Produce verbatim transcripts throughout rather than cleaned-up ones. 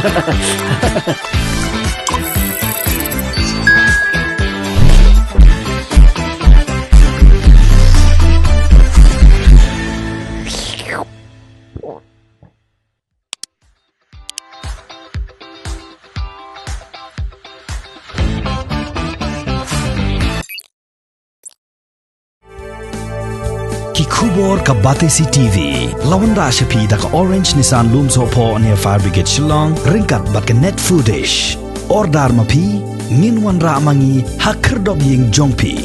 Ki khubor ka Batesi T V. La wanrah sha phi da ka Orange Nissan Lumsohphoh near Fire Brigade Shillong, ryngkat bad ka Net Foodish. Order ma phi, ngin wanrah ma ngi ha khyrdop ïing jong phi.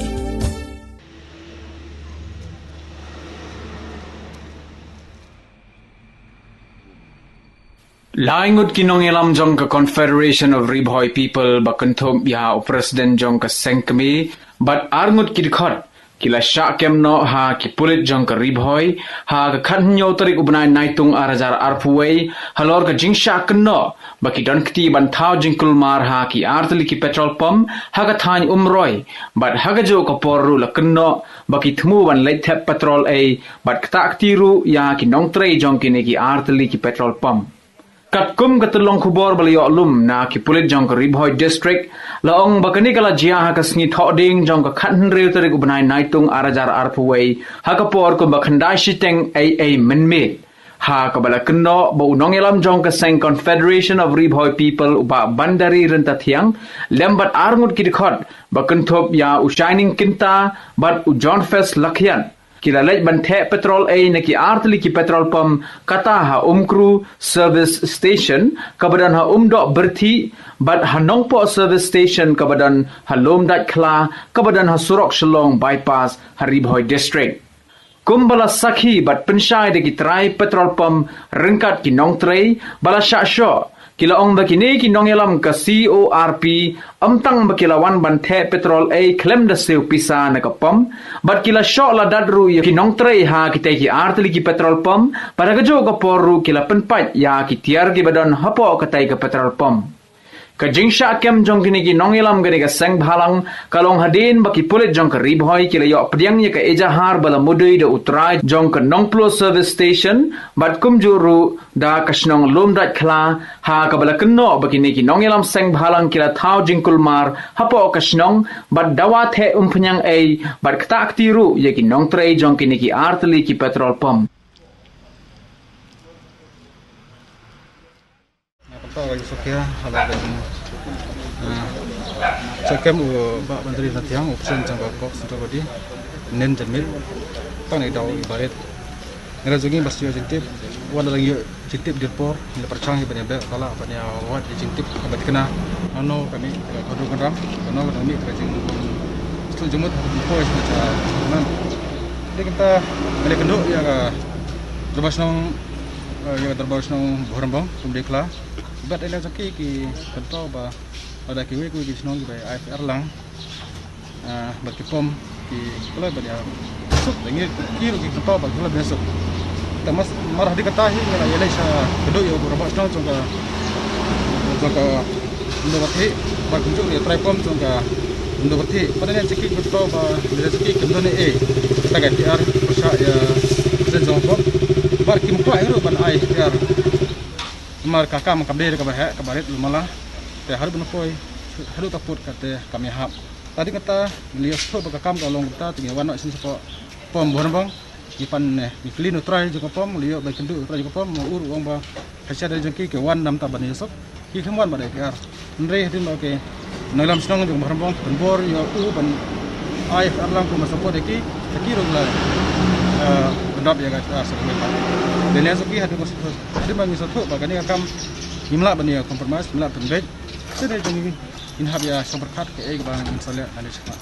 Lai ngut ki nongïalam jong ka Confederation of Ri Bhoi People ba kynthup ïa u president jong ka seng kmie bad ar ngut ki dkhot ki la shah kem noh ha ki pulit jong ka Ri Bhoi ha ka khathynñiew tarik u bnai Naitung ar hajar arphew wei, halor ka jingshah kynnoh ba ki don kti ban thaw jingkulmar ha ki artylli ki petrol pump ha ka thaiñ Umroi, bad ha kajuh ka por ruh la kynnoh ba ki thmu ban leit thep petrol ei bad ktah kti ruh ïa ki nongtrei jong kine ki artylli ki petrol pump. Katkum ka tyllong khubor ba la ïoh lum na ki pulit jong ka Ri Bhoi District, la ong ba kane ka la jia ha ka sngi Thohdieng jong ka khathynriew tarik u bnai Naitung ar hajar arphew wei, ha ka por kumba khyndai shiteng ei ei mynmiet. Ha kaba la kynnoh ba u nongïalam jong ka seng Confederation of Ri Bhoi People u Bah Bandari Ryntathiang, lem bad ar ngut ki dkhot ba kynthup ïa u Shining Kynta bad u John Fest Lakiat, ki la leit ban thep petrol ei na ki artylli ki petrol pump, kata ha Umkru service station kaba don ha Umdoh Byrthih, bad ha Nongpoh service station kaba don ha Lumdaitkhla kaba don ha surok Shillong Bypass ha Ri Bhoi District. Kumba la sakhi bad pynshai da ki trai petrol pump ryngkat ki nongtrei ba la shah shoh, ki la ong ba kine ki nongïalam ka C O R P ym tang ba ki la wan ban thep petrol ei khlem da siew pisa na ka pump, bad ki la shoh la dat ruh ïa ki nongtrei ha kitei ki artylli ki petrol pump, bad ha kajuh ka por ruh ki la pynpait ïa ki tiar kiba don hapoh katei ka petrol pump. Ka jingshah kem jong kine ki nongïalam kane ka seng bhalang ka long hadien ba ki pulit jong ka Ri Bhoi ki la ïoh pdiang ïa ka ejahar ba la mudui da u trai jong ka Nongpluh service station, bad kumjuh ruh da ka shnong Lumdaitkhla, ha kaba la kynnoh ba kine ki nongïalam seng bhalang ki la thaw jingkulmar hapoh ka shnong, bad dawa thep umphniang ei bad ktah kti ruh ïa ki nongtrei jong kine ki artylli ki petrol pump. Nga pynpaw ka jingshakri ha la ka jing, ah, shah kem u Bah Bandari Ryntathiang, u president jong ka Central Body, nen janmiet tang na i daw i barit. Nga la jong ngi ba shu ïoh jingtip, wat la ngi ïoh jingtip dien por, ngi la pyrshang hi ban ïa beh kala ban ïa wad ïa jingtip kaba thikna. Nano ka mih ka khadar ka ram, nano ka mih ka jing slu jumut ha ka jingpoi sha nan. Dei kynta nga la kynduh ïa ka dorbar shnong, eh, ïa ka dorbar shnong Bhoirymbong, kum dei khla. Bad ïa la jong ki ki pynpaw ba lada kiwei kiwei ki shnong kiba ai F I R lang, ah, bad ki pom ki kloi ban ïa suk, da ngi ki ruh ki pynpaw ba ki kloi ban ïa suk. Te mar hadien kata hi nga la ïaleh sha kynduh ïa u rangbah shnong jong ka, jong ka Umdobyrthih, bad kumjuh ruh ïa trai pom jong ka Umdobyrthih. Bad ïa la jong ki ki pynpaw ba ïa la jong ki kim don ei ei. Kata ka F I R pyrshah ïa president jong ka pom. Bad kim kwah hi ruh ban ai F I R. Namar ka kam kam dei kaba heh kaba rit lem mala. Te haduh ban poi, haduh ka put kata kam ïahap. Hadien kata ngi la ïohsngew ba ka kam ka long kumta, te ngi wan noh shisha pom Bhoirymbong. Ngi pan, eh, ngi kylli na u trai jong ka pom, ngi la ïoh ban kynduh u trai jong ka pom, u ruh u ong ba ha sha dei jong ki ki wan namar ta ban ïasuk. Ki khlem wan bad ai F I R. Hynrei hadien ba ki nongïalam shnong jong Bhoirymbong pynbor ïa u ban ai F I R lang kum ban support ïa ki, te ki ruh la, eh, pyndap ïa ka F I R sa kawei pat. Te ïa la jong ki hadien ba hadien ba ngi sngewthuh ba kane ka kam ngim lah ban ïa compromise, ngim lah pynbeit. Te dei jong ngi ngin hap ïa shong pyrkhat kaei kaba ngin sa leh nangne shakhmat.